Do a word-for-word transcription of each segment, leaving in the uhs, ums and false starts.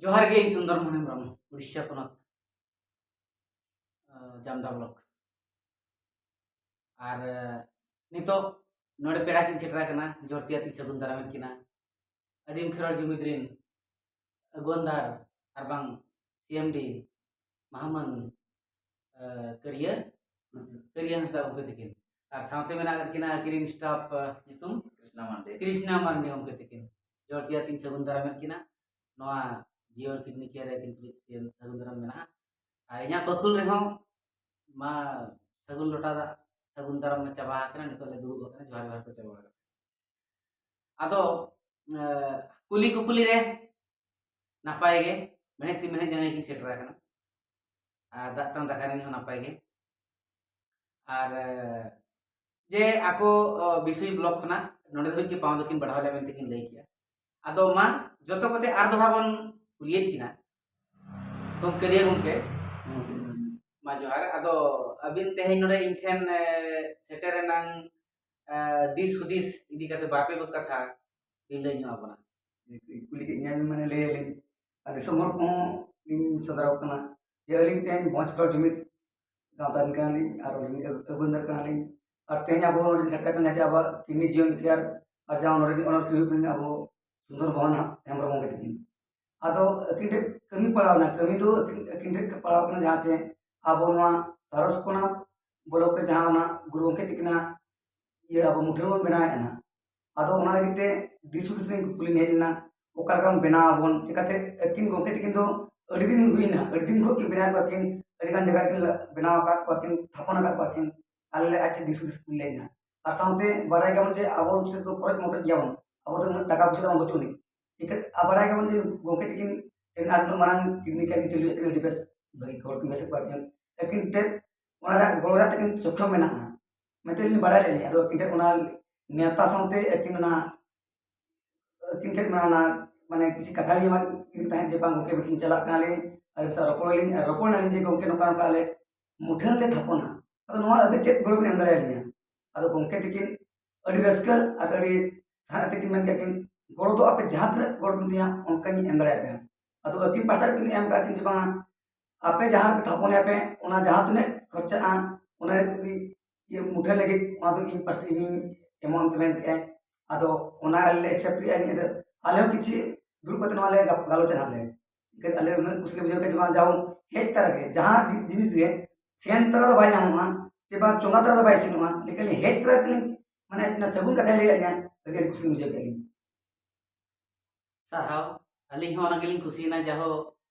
ᱡᱚᱦᱟᱨ ᱜᱮ, ᱤᱧ ᱥᱩᱱᱫᱚᱨ ᱢᱳᱦᱚᱱ ᱦᱮᱢᱵᱨᱚᱢ, ᱩᱲᱤᱥᱥᱟ ᱯᱚᱱᱚᱛ, ᱟᱸ, ᱡᱟᱢᱫᱟ ᱵᱞᱚᱠ᱾ ᱟᱨ, ᱟᱸ, ᱱᱤᱛᱚᱜ ᱱᱚᱰᱮ ᱯᱮᱲᱟ ᱠᱤᱱ ᱥᱮᱴᱮᱨ ᱟᱠᱟᱱᱟ, ᱡᱚᱦᱟᱨ ᱛᱮᱭᱟᱜ ᱛᱤᱧ ᱥᱟᱹᱜᱩᱱ ᱫᱟᱨᱟᱢᱮᱫ ᱠᱤᱱᱟ᱾ ᱟᱹᱫᱤᱢ ᱠᱷᱮᱨᱣᱟᱲ ᱡᱩᱢᱤᱫ ᱨᱤᱱ ᱟᱹᱜᱩᱣᱟᱹᱱᱫᱟᱨ ᱟᱨ ᱵᱟᱝ ᱥᱤ ᱮᱢ ᱰᱤ ᱢᱟᱦᱟᱢᱟᱹᱱ, ᱟᱸ, ᱠᱟᱹᱨᱤᱭᱟᱹ, ᱠᱟᱹᱨᱤᱭᱟᱹ ᱦᱟᱸᱥᱫᱟ ᱜᱚᱢᱠᱮ ᱛᱟᱹᱠᱤᱱ᱾ ᱟᱨ ᱥᱟᱶᱛᱮ ᱢᱮᱱᱟᱜ ᱟᱠᱟᱫ ᱠᱤᱱᱟ ᱟᱹᱠᱤᱱ ᱨᱤᱱ staff, ᱟᱸ, ᱧᱩᱛᱩᱢ? ᱠᱨᱤᱥᱱᱟ ᱢᱟᱱᱰᱤ᱾ ᱠᱨᱤᱥᱱᱟ ᱢᱟᱱᱰᱤ ᱜᱚᱢᱠᱮ ᱛᱟᱹᱠᱤᱱ᱾ ᱡᱚᱦᱟᱨ ᱛᱮᱭᱟᱜ ᱛᱤᱧ ᱥᱟᱹᱜᱩᱱ ᱫᱟᱨᱟᱢᱮᱫ ᱠᱤᱱᱟ᱾ ᱱᱚᱣᱟ ᱡᱤᱭᱚᱱ ᱠᱤᱰᱱᱤ ᱠᱮᱭᱟᱨ ᱨᱮ ᱟᱹᱠᱤᱱ ᱛᱩᱞᱩᱡ ᱥᱟᱹᱜᱩᱱ ᱫᱟᱨᱟᱢ ᱢᱮᱱᱟᱜᱼᱟ᱾ ᱟᱨ ᱤᱧᱟᱹᱜ ᱵᱟᱹᱠᱷᱩᱞ ᱨᱮᱦᱚᱸ ᱢᱟ ᱥᱟᱹᱜᱩᱱ ᱞᱚᱴᱟ ᱫᱟᱜ, ᱥᱟᱹᱜᱩᱱ ᱫᱟᱨᱟᱢ ᱢᱟ ᱪᱟᱵᱟ ᱟᱠᱟᱱᱟ, ᱱᱤᱛᱚᱜ ᱞᱮ ᱫᱩᱲᱩᱵ ᱟᱠᱟᱱᱟ, ᱡᱚᱦᱟᱨ ᱡᱚᱦᱟᱨ ᱠᱚ ᱪᱟᱵᱟ ᱟᱠᱟᱱᱟ᱾ ᱟᱫᱚ, ᱮ, ᱠᱩᱞᱤ ᱠᱩᱯᱩᱞᱤ ᱨᱮ ᱱᱟᱯᱟᱭ ᱜᱮ, ᱢᱮᱬᱦᱮᱫ ᱛᱤ ᱢᱮᱬᱦᱮᱫ ᱡᱟᱸᱜᱟ ᱜᱮᱠᱤᱱ ᱥᱮᱴᱮᱨ ᱟᱠᱟᱱᱟ᱾ ᱟᱨ ᱫᱟᱜ ᱛᱮᱛᱟᱝ ᱫᱟᱠᱟ ᱨᱮᱱ ᱦᱚᱸ ᱱᱟᱯᱟᱭ ᱜᱮ᱾ ᱟᱨ, ᱮ, ᱡᱮ ᱟᱠᱚ, ᱚ, ᱵᱤᱥᱩᱭ ᱵᱞᱚᱠ ᱠᱷᱚᱱᱟᱜ ᱱᱚᱰᱮ ᱫᱷᱟᱹᱵᱤᱡ ᱜᱮ ᱯᱟᱣ ᱫᱚᱠᱤᱱ ᱵᱟᱲᱦᱟᱣ ᱞᱮᱫ ᱢᱮᱱᱛᱮ ᱠᱤᱱ ᱞᱟᱹᱭ ᱠᱮᱜᱼᱟ᱾ ᱟᱫᱚ ᱢᱟ ᱡᱚᱛᱚ ᱠᱚᱛᱮ ᱟᱨ ᱫᱚᱦᱲᱟ ᱵᱚᱱ ᱠᱩᱞᱤᱭᱮᱫ ᱠᱤᱱᱟ᱾ ᱜᱚᱢᱠᱮ, ᱞᱟᱹᱭ ᱜᱚᱢᱠᱮ, ᱢᱟ ᱡᱚᱦᱟᱨ᱾ ᱟᱫᱚ ᱟᱹᱵᱤᱱ ᱛᱮᱦᱮᱧ ᱱᱚᱰᱮ ᱤᱧ ᱴᱷᱮᱱ, ᱮ, ᱥᱮᱴᱮᱨ ᱨᱮᱱᱟᱝ, ᱮ, ᱫᱤᱥ ᱦᱩᱫᱤᱥ ᱤᱫᱤ ᱠᱟᱛᱮ ᱵᱟᱨ ᱯᱮ ᱜᱚᱴ ᱠᱟᱛᱷᱟ ᱵᱤᱱ ᱞᱟᱹᱭ ᱧᱚᱜ ᱟᱵᱚᱱᱟ᱾ ᱠᱩᱞᱤ ᱠᱮᱫ ᱞᱤᱧᱟ ᱵᱤᱱ, ᱢᱟᱱᱮ ᱞᱟᱹᱭ ᱟᱹᱞᱤᱧ᱾ ᱟᱨ ᱫᱤᱥᱚᱢ ᱦᱚᱲ ᱠᱚᱦᱚᱸ ᱞᱤᱧ ᱥᱚᱫᱚᱨ ᱟᱠᱚ ᱠᱟᱱᱟ ᱡᱮ ᱟᱹᱞᱤᱧ ᱛᱮᱦᱮᱧ ᱵᱷᱚᱸᱡᱽ ᱠᱷᱚᱲ ᱡᱩᱢᱤᱫ ᱜᱟᱶᱛᱟ ᱨᱮᱱ ᱠᱟᱱᱟᱞᱤᱧ ᱟᱨ ᱟᱹᱜᱩ ᱟᱹᱜᱩᱣᱟᱹᱱᱫᱟᱨ ᱠᱟᱱᱟᱞᱤᱧ᱾ ᱟᱨ ᱛᱮᱦᱮᱧ ᱟᱵᱚ ᱱᱚᱰᱮ ᱥᱮᱴᱮᱨ ᱠᱟᱱᱟ ᱡᱮ ᱟᱵᱚᱣᱟᱜ ᱠᱤᱰᱱᱤ ᱡᱤᱭᱚᱱ ᱠᱮᱭᱟᱨ ᱟᱨ ᱡᱟᱦᱟᱸ ᱚᱱᱚᱨᱤᱭᱟᱹ ᱚᱱᱚᱨ ᱦᱩᱭᱩᱜ ᱠᱟᱱᱟ ᱟᱵᱚ ᱥᱩᱱᱫᱚᱨ ᱢᱳᱦᱚᱱ ᱦᱮᱢᱵᱨᱚᱢ ᱜᱚᱢᱠᱮ ᱛᱟᱹᱠᱤᱱ᱾ ᱟᱫᱚ ᱟᱹᱠᱤᱱ ᱴᱷᱮᱱ ᱠᱟᱹᱢᱤ ᱯᱟᱲᱟᱣ ᱮᱱᱟ, ᱠᱟᱹᱢᱤ ᱫᱚ ᱟᱹᱠᱤᱱ, ᱟᱹᱠᱤᱱ ᱴᱷᱮᱱ ᱯᱟᱲᱟᱣ ᱠᱟᱱᱟ ᱡᱟᱦᱟᱸ ᱪᱮ ᱟᱵᱚ ᱱᱚᱣᱟ ᱥᱟᱨᱚᱥᱠᱳᱱᱟ ᱵᱞᱚᱠ ᱨᱮ ᱡᱟᱦᱟᱸ ᱚᱱᱟ ᱜᱩᱨᱩ ᱜᱚᱢᱠᱮ ᱛᱟᱹᱠᱤᱱᱟᱜ ᱤᱭᱟᱹ ᱟᱵᱚ ᱢᱩᱴᱷᱟᱹᱱ ᱵᱚᱱ ᱵᱮᱱᱟᱣᱮᱫᱼᱟ ᱱᱟᱜ᱾ ᱟᱫᱚ ᱚᱱᱟ ᱞᱟᱹᱜᱤᱫ ᱛᱮ ᱫᱤᱥ ᱦᱩᱫᱤᱥ ᱨᱮᱱ ᱠᱩᱠᱞᱤ ᱦᱮᱡ ᱞᱮᱱᱟ, ᱚᱠᱟ ᱞᱮᱠᱟ ᱵᱚᱱ ᱵᱮᱱᱟᱣ ᱟᱵᱚᱱ, ᱪᱮᱠᱟᱛᱮ ᱟᱹᱠᱤᱱ ᱜᱚᱢᱠᱮ ᱛᱟᱹᱠᱤᱱ ᱫᱚ ᱟᱹᱰᱤ ᱫᱤᱱ ᱦᱩᱭᱱᱟ, ᱟᱹᱰᱤ ᱫᱤᱱ ᱠᱷᱚᱱ ᱠᱤᱱ ᱵᱮᱱᱟᱣ ᱠᱚᱣᱟ ᱠᱤᱱ, ᱟᱹᱰᱤ ᱜᱟᱱ ᱡᱟᱭᱜᱟ ᱨᱮᱠᱤᱱ ᱵᱮᱱᱟᱣ ᱟᱠᱟᱫ ᱠᱚᱣᱟ ᱠᱤᱱ, ᱛᱷᱟᱯᱚᱱ ᱟᱠᱟᱫ ᱠᱚᱣᱟ ᱠᱤᱱ᱾ ᱟᱞᱮ ᱟᱡ ᱴᱷᱮᱱ ᱫᱤᱥ ᱦᱩᱫᱤᱥ ᱠᱩᱞᱤ ᱞᱮᱱᱟ᱾ ᱟᱨ ᱥᱟᱶᱛᱮ ᱵᱟᱲᱟᱭ ᱜᱮᱭᱟᱵᱚᱱ ᱡᱮ ᱟᱵᱚ ᱴᱷᱮᱱ ᱫᱚ ᱠᱷᱚᱨᱚᱪ ᱢᱚᱴᱚᱡ ᱜᱮᱭᱟᱵᱚᱱ, ᱟᱵᱚ ᱫᱚ ᱩᱱᱟᱹᱜ ᱴᱟᱠᱟ ᱯᱚᱭᱥᱟ ᱫᱚ ᱵᱟᱹᱪᱩᱜ ᱟᱹᱱᱤᱡ᱾ ᱴᱷᱤᱠ ᱟᱪᱷᱮ, ᱟᱨ ᱵᱟᱲᱟᱭ ᱜᱮᱭᱟᱵᱚᱱ ᱡᱮ ᱜᱚᱢᱠᱮ ᱛᱟᱹᱠᱤᱱ ᱴᱷᱮᱱ ᱟᱨ ᱩᱱᱟᱹᱜ ᱢᱟᱨᱟᱝ ᱠᱤᱰᱱᱤ ᱠᱮᱭᱟᱨ ᱠᱤᱱ ᱪᱟᱹᱞᱩᱭᱮᱫ ᱠᱤᱱᱟ, ᱟᱹᱰᱤ ᱵᱮᱥ ᱵᱷᱟᱹᱜᱤ ᱦᱚᱲ ᱠᱤᱱ ᱵᱮᱥᱮᱫ ᱠᱚᱣᱟ ᱠᱤᱱ᱾ ᱟᱹᱠᱤᱱ ᱴᱷᱮᱱ ᱚᱱᱟ ᱨᱮᱭᱟᱜ ᱜᱚᱲᱚ ᱨᱮᱭᱟᱜ ᱛᱟᱹᱠᱤᱱ ᱥᱚᱠᱠᱷᱚᱢ ᱢᱮᱱᱟᱜᱼᱟ ᱢᱮᱱᱛᱮ ᱞᱤᱧ ᱵᱟᱲᱟᱭ ᱞᱮᱫ ᱜᱮᱭᱟ᱾ ᱟᱫᱚ ᱟᱹᱠᱤᱱ ᱴᱷᱮᱱ ᱚᱱᱟ ᱱᱮᱣᱛᱟ ᱥᱟᱶᱛᱮ ᱟᱹᱠᱤᱱ ᱚᱱᱟ, ᱟᱹᱠᱤᱱ ᱴᱷᱮᱱ ᱚᱱᱟ, ᱚᱱᱟ, ᱢᱟᱱᱮ ᱠᱤᱪᱷᱩ ᱠᱟᱛᱷᱟ ᱞᱤᱧ ᱮᱢᱟᱫ ᱠᱤᱱ ᱛᱟᱦᱮᱸᱫ ᱡᱮ, "ᱵᱟᱝ ᱜᱚᱢᱠᱮ, ᱢᱤᱫᱴᱤᱱ ᱪᱟᱞᱟᱜ ᱠᱟᱱᱟᱞᱤᱧ ᱟᱨ ᱟᱹᱵᱤᱱ ᱥᱟᱶ ᱨᱚᱯᱚᱲ ᱟᱹᱞᱤᱧ", ᱟᱨ ᱨᱚᱯᱚᱲ ᱱᱟᱞᱤᱧ ᱡᱮ, "ᱜᱚᱢᱠᱮ, ᱱᱚᱝᱠᱟ ᱱᱚᱝᱠᱟ ᱟᱞᱮ ᱢᱩᱴᱷᱟᱹᱱ ᱞᱮ ᱛᱷᱟᱯᱚᱱᱟ, ᱟᱫᱚ ᱱᱚᱣᱟ ᱟᱹᱵᱤᱱ ᱪᱮᱫ ᱜᱚᱲᱚ ᱵᱤᱱ ᱮᱢ ᱫᱟᱲᱮᱭᱟᱞᱤᱧᱟ?" ᱟᱫᱚ ᱜᱚᱢᱠᱮ ᱛᱟᱹᱠᱤᱱ ᱟᱹᱰᱤ ᱨᱟᱹᱥᱠᱟᱹ ᱟᱨ ᱟᱹᱰᱤ ᱥᱟᱦᱟᱨ ᱛᱟᱹᱠᱤᱱ ᱢᱮᱱ ᱠᱮᱫ ᱠᱤᱱ, "ᱜᱚᱲᱚ ᱫᱚ ᱟᱯᱮ ᱡᱟᱦᱟᱸ ᱛᱤᱱᱟᱹᱜ ᱜᱚᱲᱚ ᱵᱤᱱ ᱤᱫᱤᱭᱟ, ᱚᱱᱠᱟᱧ ᱮᱢ ᱫᱟᱲᱮᱭᱟᱯᱮᱭᱟ᱾" ᱟᱫᱚ ᱟᱹᱠᱤᱱ ᱯᱟᱥᱴᱟ ᱠᱤᱱ ᱮᱢ ᱠᱟᱜ ᱠᱤᱱ ᱡᱮ ᱵᱟᱝ, ᱟᱯᱮ ᱡᱟᱦᱟᱸ ᱨᱮᱯᱮ ᱛᱷᱟᱯᱚᱱᱮᱭᱟ ᱯᱮ, ᱚᱱᱟ ᱡᱟᱦᱟᱸ ᱛᱤᱱᱟᱹᱜ ᱠᱷᱚᱨᱪᱟᱜᱼᱟ, ᱚᱱᱟ ᱤᱭᱟᱹ ᱢᱩᱴᱷᱟᱹᱱ ᱞᱟᱹᱜᱤᱫ ᱚᱱᱟ ᱫᱚ ᱤᱧ ᱯᱟᱥᱴᱟ ᱤᱧᱤᱧ ᱮᱢᱚᱜᱼᱟ ᱢᱮᱱᱛᱮ ᱢᱮᱱ ᱠᱮᱜᱼᱟᱭ᱾ ᱟᱫᱚ ᱚᱱᱟ ᱟᱞᱮ ᱞᱮ accept ᱠᱮᱜᱼᱟ᱾ ᱟᱫᱚ ᱟᱞᱮ ᱦᱚᱸ ᱠᱤᱪᱷᱩ ᱫᱩᱲᱩᱵ ᱠᱟᱛᱮ ᱱᱚᱣᱟ ᱞᱮ ᱜᱟᱯ-, ᱜᱟᱞᱚᱪᱟ ᱱᱟᱦᱟᱜ ᱞᱮ᱾ ᱮᱱᱠᱷᱟᱱ ᱟᱞᱮ ᱩᱱᱟᱹᱜ ᱠᱩᱥᱤ ᱞᱮ ᱵᱩᱡᱷᱟᱹᱣ ᱠᱮᱜᱼᱟ ᱡᱮ ᱵᱟᱝ, ᱡᱟᱦᱟᱸ ᱦᱮᱡ ᱛᱟᱨᱟ ᱜᱮ, ᱡᱟᱦᱟᱸ ᱡᱤ-, ᱡᱤᱱᱤᱥ ᱜᱮ ᱥᱮᱱ ᱛᱟᱨᱟ ᱫᱚ ᱵᱟᱭ ᱧᱟᱢᱚᱜᱼᱟ, ᱪᱮ ᱵᱟᱝ ᱪᱚᱸᱫᱟ ᱛᱟᱨᱟ ᱫᱚ ᱵᱟᱭ ᱤᱥᱤᱱᱚᱜᱼᱟ᱾ ᱞᱮᱠᱤᱱ ᱦᱮᱡ ᱛᱟᱨᱟ ᱛᱮᱞᱤᱧ, ᱢᱟᱱᱮ, ᱚᱱᱟ ᱥᱟᱹᱜᱩᱱ ᱠᱟᱛᱷᱟᱭ ᱞᱟᱹᱭᱟᱫ ᱞᱤᱧᱟ, ᱟᱹᱰᱤ, ᱟᱹᱰᱤ ᱠᱩᱥᱤ ᱞᱤᱧ ᱵᱩᱡᱷᱟᱹᱣ ᱠᱮᱫ ᱞᱤᱧ᱾ ᱥᱟᱨᱦᱟᱣ᱾ ᱟᱹᱞᱤᱧ ᱦᱚᱸ ᱚᱱᱟ ᱜᱮᱞᱤᱧ ᱠᱩᱥᱤᱭᱮᱱᱟ, ᱡᱟᱦᱳ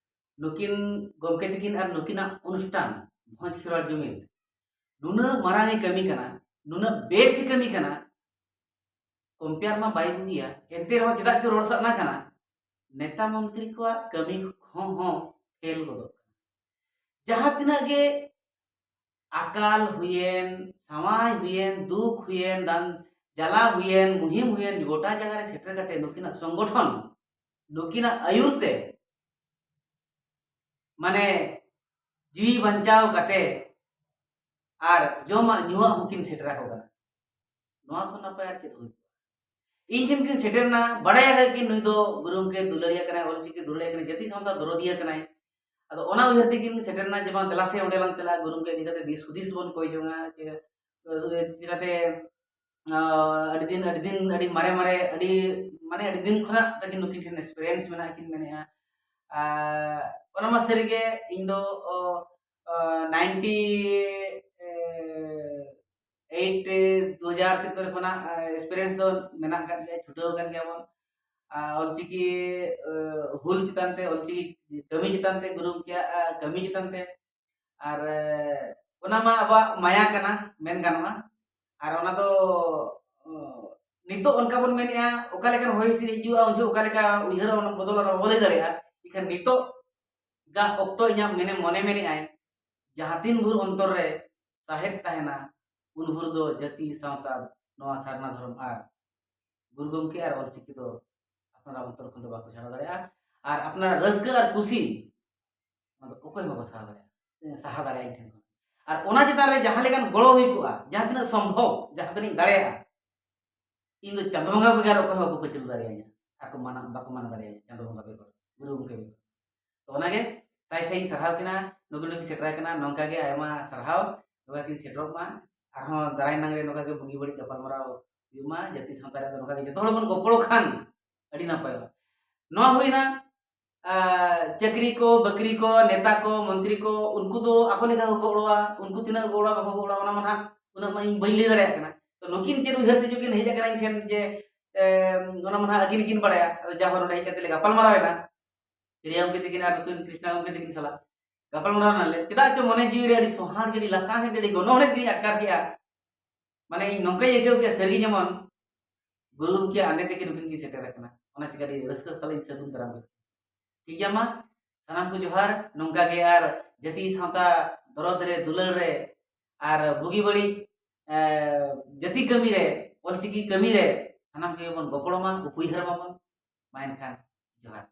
ᱱᱩᱠᱤᱱ ᱜᱚᱢᱠᱮ ᱛᱟᱹᱠᱤᱱ ᱟᱨ ᱱᱩᱠᱤᱱᱟᱜ ᱚᱱᱩᱥᱴᱷᱟᱱ ᱵᱷᱚᱸᱡᱽ ᱠᱷᱮᱨᱣᱟᱲ ᱡᱩᱢᱤᱫ ᱱᱩᱱᱟᱹᱜ ᱢᱟᱨᱟᱝ ᱮ ᱠᱟᱹᱢᱤ ᱠᱟᱱᱟ, ᱱᱩᱱᱟᱹᱜ ᱵᱮᱥ ᱮ ᱠᱟᱹᱢᱤ ᱠᱟᱱᱟ᱾ compare ᱢᱟ ᱵᱟᱭ ᱵᱩᱜᱤᱭᱟ, ᱮᱱᱛᱮ ᱨᱮᱦᱚᱸ ᱪᱮᱫᱟᱜ ᱪᱚ ᱨᱚᱲ ᱥᱟᱱᱟ ᱠᱟᱱᱟ, ᱱᱮᱛᱟ ᱢᱚᱱᱛᱨᱤ ᱠᱚᱣᱟᱜ ᱠᱟᱹᱢᱤ ᱦᱚᱸ, ᱦᱚᱸ fail ᱜᱚᱫᱚᱜ ᱠᱟᱱᱟ᱾ ᱡᱟᱦᱟᱸ ᱛᱤᱱᱟᱹᱜ ᱜᱮ ᱟᱠᱟᱞ ᱦᱩᱭᱮᱱ, ᱥᱟᱶᱟᱭ ᱦᱩᱭᱮᱱ, ᱫᱩᱠ ᱦᱩᱭᱮᱱ, ᱫᱟᱱ ᱡᱟᱞᱟ ᱦᱩᱭᱮᱱ, ᱢᱩᱦᱤᱢ ᱦᱩᱭᱮᱱ, ᱜᱚᱴᱟ ᱡᱟᱭᱜᱟ ᱨᱮ ᱥᱮᱴᱮᱨ ᱠᱟᱛᱮ ᱱᱩᱠᱤᱱᱟᱜ ᱥᱚᱝᱜᱚᱴᱷᱚᱱ, ᱱᱩᱠᱤᱱᱟᱜ ᱟᱹᱭᱩᱨ ᱛᱮ ᱢᱟᱱᱮ ᱡᱤᱣᱤ ᱵᱟᱧᱪᱟᱣ ᱠᱟᱛᱮ ᱟᱨ ᱡᱚᱢᱟᱜ ᱧᱩᱣᱟᱜ ᱦᱚᱸᱠᱤᱱ ᱥᱮᱴᱮᱨ ᱟᱠᱚ ᱠᱟᱱᱟ᱾ ᱱᱚᱣᱟ ᱠᱷᱚᱱ ᱱᱟᱯᱟᱭ ᱟᱨ ᱪᱮᱫ ᱦᱩᱭ ᱠᱚᱜᱼᱟ? ᱤᱧ ᱴᱷᱮᱱ ᱠᱤᱱ ᱥᱮᱴᱮᱨ ᱮᱱᱟ, ᱵᱟᱲᱟᱭ ᱟᱠᱟᱫ ᱠᱤᱱ ᱱᱩᱭ ᱫᱚ ᱜᱩᱨᱩ ᱜᱚᱢᱠᱮ ᱫᱩᱞᱟᱹᱲᱤᱭᱟᱹ ᱠᱟᱱᱟᱭ, ᱚᱞᱪᱤᱠᱤ ᱫᱩᱞᱟᱹᱲᱤᱭᱟᱹ ᱠᱟᱱᱟᱭ, ᱡᱟᱹᱛᱤ ᱥᱟᱶᱛᱟ ᱫᱚᱨᱚᱫᱤᱭᱟᱹ ᱠᱟᱱᱟᱭ᱾ ᱟᱫᱚ ᱚᱱᱟ ᱩᱭᱦᱟᱹᱨ ᱛᱮᱠᱤᱱ ᱥᱮᱴᱮᱨ ᱮᱱᱟ ᱡᱮ ᱵᱟᱝ, ᱫᱮᱞᱟ ᱥᱮ ᱚᱸᱰᱮ ᱞᱟᱝ ᱪᱟᱞᱟᱜᱼᱟ, ᱜᱩᱨᱩ ᱜᱚᱢᱠᱮ ᱤᱫᱤ ᱠᱟᱛᱮ ᱫᱤᱥ ᱦᱩᱫᱤᱥ ᱵᱚᱱ ᱠᱚᱭ ᱡᱚᱝᱟ, ᱪᱮ-, ᱪᱤᱠᱟᱛᱮ, ᱟᱸ, ᱟᱹᱰᱤ ᱫᱤᱱ, ᱟᱹᱰᱤ ᱫᱤᱱ, ᱟᱹᱰᱤ ᱢᱟᱨᱮ ᱢᱟᱨᱮ, ᱟᱹᱰᱤ, ᱢᱟᱱᱮ, ᱟᱹᱰᱤ ᱫᱤᱱ ᱠᱷᱚᱱᱟᱜ ᱛᱟᱹᱠᱤᱱ ᱱᱩᱠᱤᱱ ᱴᱷᱮᱱ experience ᱢᱮᱱᱟᱜᱼᱟ, ᱠᱤᱱ ᱢᱮᱱᱮᱫᱼᱟ᱾ ᱟᱨ ᱚᱱᱟ ᱢᱟ ᱥᱟᱹᱨᱤᱜᱮ, ᱤᱧ ᱫᱚ, ᱚ, ᱚ, ninety eight, ᱫᱩ ᱦᱟᱡᱟᱨ ᱥᱮᱫ ᱠᱚᱨᱮ ᱠᱷᱚᱱᱟᱜ, ᱟ, experience ᱫᱚ ᱢᱮᱱᱟᱜ ᱟᱠᱟᱫ ᱜᱮᱭᱟ, ᱪᱷᱩᱴᱟᱹᱣ ᱟᱠᱟᱱ ᱜᱮᱭᱟ ᱵᱚᱱ᱾ ᱟ, ᱚᱞᱪᱤᱠᱤ, ᱟ, ᱦᱩᱞ ᱪᱮᱛᱟᱱ ᱛᱮ, ᱚᱞᱪᱤᱠᱤ ᱠᱟᱹᱢᱤ ᱪᱮᱛᱟᱱ ᱛᱮ, ᱜᱩᱨᱩ ᱜᱚᱢᱠᱮᱭᱟᱜ, ᱟ, ᱠᱟᱹᱢᱤ ᱪᱮᱛᱟᱱ ᱛᱮ᱾ ᱟᱨ, ᱮ, ᱚᱱᱟ ᱢᱟ ᱟᱵᱚᱣᱟᱜ ᱢᱟᱭᱟ ᱠᱟᱱᱟ, ᱢᱮᱱ ᱜᱟᱱᱚᱜᱼᱟ᱾ ᱟᱨ ᱚᱱᱟ ᱫᱚ, ᱚ, ᱱᱤᱛᱚᱜ ᱚᱱᱠᱟ ᱵᱚᱱ ᱢᱮᱱᱮᱫᱼᱟ, ᱚᱠᱟ ᱞᱮᱠᱟᱱ ᱦᱚᱭ ᱦᱤᱸᱥᱤᱫ ᱦᱤᱡᱩᱜᱼᱟ, ᱩᱱ ᱡᱚᱦᱚᱜ ᱚᱠᱟ ᱞᱮᱠᱟ ᱩᱭᱦᱟᱹᱨ ᱚᱱᱟ ᱵᱚᱫᱚᱞ ᱚᱱᱟ ᱵᱟᱵᱚ ᱞᱟᱹᱭ ᱫᱟᱲᱮᱭᱟᱜᱼᱟ᱾ ᱮᱱᱠᱷᱟᱱ ᱱᱤᱛᱚᱜ ᱜᱟ ᱚᱠᱛᱚ ᱤᱧᱟᱹᱜ ᱢᱮᱱᱮ, ᱢᱚᱱᱮ ᱢᱮᱱᱮᱫᱼᱟᱭ, ᱡᱟᱦᱟᱸ ᱛᱤᱱ ᱵᱷᱳᱨ ᱚᱱᱛᱚᱨ ᱨᱮ ᱥᱟᱦᱮᱫ ᱛᱟᱦᱮᱱᱟ, ᱩᱱ ᱵᱷᱳᱨ ᱫᱚ ᱡᱟᱹᱛᱤ, ᱥᱟᱶᱛᱟ, ᱱᱚᱣᱟ ᱥᱟᱨᱱᱟ ᱫᱷᱚᱨᱚᱢ ᱟᱨ ᱜᱩᱨᱩ ᱜᱚᱢᱠᱮ ᱟᱨ ᱚᱞᱪᱤᱠᱤ ᱫᱚ ᱟᱯᱱᱟᱨᱟᱜ ᱚᱱᱛᱚᱨ ᱠᱷᱚᱱ ᱫᱚ ᱵᱟᱠᱚ ᱪᱷᱟᱰᱟᱣ ᱫᱟᱲᱮᱭᱟᱜᱼᱟ᱾ ᱟᱨ ᱟᱯᱱᱟᱨᱟᱜ ᱨᱟᱹᱥᱠᱟᱹ ᱟᱨ ᱠᱩᱥᱤ, ᱚᱱᱟ ᱫᱚ ᱚᱠᱚᱭ ᱦᱚᱸ ᱵᱟᱠᱚ ᱥᱟᱦᱟ ᱫᱟᱲᱮᱭᱟᱜᱼᱟ, ᱥᱟᱦᱟ ᱫᱟᱲᱮᱭᱟᱜᱼᱟ ᱤᱧ ᱴᱷᱮᱱ ᱠᱷᱚᱱ᱾ ᱟᱨ ᱚᱱᱟ ᱪᱮᱛᱟᱱ ᱨᱮ ᱡᱟᱦᱟᱸ ᱞᱮᱠᱟᱱ ᱜᱚᱲᱚ ᱦᱩᱭ ᱠᱚᱜᱼᱟ, ᱡᱟᱦᱟᱸ ᱛᱤᱱᱟᱹᱜ ᱥᱚᱢᱵᱷᱚᱵ, ᱡᱟᱦᱟᱸ ᱛᱤᱱᱟᱹᱜ ᱤᱧ ᱫᱟᱲᱮᱭᱟᱜᱼᱟ, ᱤᱧ ᱫᱚ ᱪᱟᱸᱫᱚ ᱵᱚᱸᱜᱟ ᱵᱮᱜᱚᱨ ᱚᱠᱚᱭ ᱦᱚᱸ ᱵᱟᱠᱚ ᱯᱟᱹᱪᱷᱞᱟᱹ ᱫᱟᱲᱮᱭᱟᱹᱧᱟ, ᱟᱨ ᱠᱚ ᱢᱟᱱᱟ, ᱵᱟᱠᱚ ᱢᱟᱱᱟ ᱫᱟᱲᱮᱭᱟᱹᱧᱟ ᱪᱟᱸᱫᱚ ᱵᱚᱸᱜᱟ ᱵᱮᱜᱚᱨ, ᱜᱩᱨᱩ ᱜᱚᱢᱠᱮ ᱵᱮᱜᱚᱨ᱾ ᱛᱚ ᱚᱱᱟᱜᱮ ᱥᱟᱭ ᱥᱟᱭ ᱤᱧ ᱥᱟᱨᱦᱟᱣ ᱠᱤᱱᱟ, ᱱᱩᱠᱤᱱ ᱱᱩᱠᱤᱱ ᱥᱮᱴᱮᱨ ᱟᱠᱟᱱᱟ, ᱱᱚᱝᱠᱟ ᱜᱮ ᱟᱭᱢᱟ ᱥᱟᱨᱦᱟᱣ, ᱱᱚᱝᱠᱟ ᱠᱤᱱ ᱥᱮᱴᱮᱨᱚᱜ ᱢᱟ᱾ ᱟᱨᱦᱚᱸ ᱫᱟᱨᱟᱭ ᱱᱟᱝ ᱨᱮ ᱱᱚᱝᱠᱟ ᱜᱮ ᱵᱩᱜᱤ ᱵᱟᱹᱲᱤᱡ ᱜᱟᱯᱟᱞᱢᱟᱨᱟᱣ ᱦᱩᱭᱩᱜ ᱢᱟ, ᱡᱟᱹᱛᱤ ᱥᱟᱶᱛᱟ ᱨᱮ ᱱᱚᱝᱠᱟ ᱜᱮ ᱡᱚᱛᱚ ᱦᱚᱲ ᱵᱚᱱ ᱜᱚᱯᱚᱲᱚ ᱠᱷᱟᱱ ᱟᱹᱰᱤ ᱱᱟᱯᱟᱭᱚᱜᱼᱟ᱾ ᱱᱚᱣᱟ ᱦᱩᱭᱱᱟ ᱟᱨ ᱪᱟᱹᱠᱨᱤ ᱠᱚ, ᱵᱟᱹᱠᱨᱤ ᱠᱚ, ᱱᱮᱛᱟ ᱠᱚ, ᱢᱚᱱᱛᱨᱤ ᱠᱚ, ᱩᱱᱠᱩ ᱫᱚ ᱟᱠᱚ ᱞᱮᱠᱟ ᱠᱚ ᱜᱚᱲᱚᱣᱟ, ᱩᱱᱠᱩ ᱛᱤᱱᱟᱹᱜ ᱠᱚ ᱜᱚᱲᱚᱣᱟ, ᱵᱟᱠᱚ ᱜᱚᱲᱚᱣᱟ, ᱚᱱᱟ ᱢᱟ ᱱᱟᱦᱟᱜ ᱩᱱᱟᱹᱜ ᱢᱟ ᱤᱧ ᱵᱟᱹᱧ ᱞᱟᱹᱭ ᱫᱟᱲᱮᱭᱟᱜ ᱠᱟᱱᱟ᱾ ᱛᱚ ᱱᱩᱠᱤᱱ ᱪᱮᱫ ᱩᱭᱦᱟᱹᱨ ᱛᱮ ᱪᱚ ᱠᱤᱱ ᱦᱮᱡ ᱟᱠᱟᱱᱟ ᱤᱧ ᱴᱷᱮᱱ ᱡᱮ, ᱮ, ᱚᱱᱟ ᱢᱟ ᱱᱟᱦᱟᱜ ᱟᱹᱠᱤᱱ ᱜᱮᱠᱤᱱ ᱵᱟᱲᱟᱭᱟ᱾ ᱟᱫᱚ ᱡᱟ ᱦᱚᱲ ᱱᱚᱰᱮ ᱦᱮᱡ ᱠᱟᱛᱮ ᱞᱮ ᱜᱟᱯᱟᱞ ᱢᱟᱨᱟᱣ ᱮᱱᱟ, ᱯᱨᱤᱭᱟᱝ ᱜᱚᱢᱠᱮ ᱛᱟᱹᱠᱤᱱ ᱟᱨ ᱱᱩᱠᱤᱱ ᱠᱨᱤᱥᱱᱟ ᱜᱚᱢᱠᱮ ᱛᱟᱹᱠᱤᱱ ᱥᱟᱞᱟᱜ ᱜᱟᱯᱟᱞ ᱢᱟᱨᱟᱣ ᱮᱱᱟᱞᱮ, ᱪᱮᱫᱟᱜ ᱪᱚ ᱢᱚᱱᱮ ᱡᱤᱣᱤ ᱨᱮ ᱟᱹᱰᱤ ᱥᱚᱦᱟᱱ ᱜᱮ, ᱟᱹᱰᱤ ᱞᱟᱥᱟᱱ ᱜᱮ, ᱟᱹᱰᱤ ᱜᱚᱱᱚᱝ ᱜᱤᱧ ᱟᱴᱠᱟᱨ ᱠᱮᱜᱼᱟ᱾ ᱢᱟᱱᱮ ᱤᱧ ᱱᱚᱝᱠᱟᱧ ᱟᱹᱭᱠᱟᱹᱣ ᱠᱮᱜᱼᱟ, ᱥᱟᱹᱨᱤ ᱡᱮᱢᱚᱱ ᱜᱩᱨᱩ ᱜᱚᱢᱠᱮ ᱟᱸᱫᱮ ᱛᱮᱜᱮ ᱱᱩᱠᱤᱱ ᱠᱤᱱ ᱥᱮᱴᱮᱨ ᱟᱠᱟᱱᱟ᱾ ᱚᱱᱟ ᱪᱤᱠᱟᱹ ᱟᱹᱰᱤ ᱨᱟᱹᱥᱠᱟᱹ ᱥᱟᱞᱟᱜ ᱤᱧ ᱥᱟᱹᱜᱩᱱ ᱫᱟᱨᱟᱢ ᱠᱮᱫ ᱠᱤᱱᱟ᱾ ᱴᱷᱤᱠ ᱜᱮᱭᱟ, ᱢᱟ ᱥᱟᱱᱟᱢ ᱠᱚ ᱡᱚᱦᱟᱨ᱾ ᱱᱚᱝᱠᱟ ᱜᱮ ᱟᱨ ᱡᱟᱹᱛᱤ ᱥᱟᱶᱛᱟ ᱫᱚᱨᱚᱫ ᱨᱮ, ᱫᱩᱞᱟᱹᱲ ᱨᱮ, ᱟᱨ ᱵᱩᱜᱤ ᱵᱟᱹᱲᱤᱡ, ᱮ, ᱡᱟᱹᱛᱤ ᱠᱟᱹᱢᱤ ᱨᱮ, ᱚᱞᱪᱤᱠᱤ ᱠᱟᱹᱢᱤ ᱨᱮ ᱥᱟᱱᱟᱢ ᱠᱚᱜᱮ ᱵᱚᱱ ᱜᱚᱯᱚᱲᱚ ᱢᱟ, ᱩᱯᱟᱹᱭᱦᱟᱹᱨ ᱢᱟᱵᱚᱱ᱾ ᱢᱟ ᱮᱱᱠᱷᱟᱱ ᱡᱚᱦᱟᱨ᱾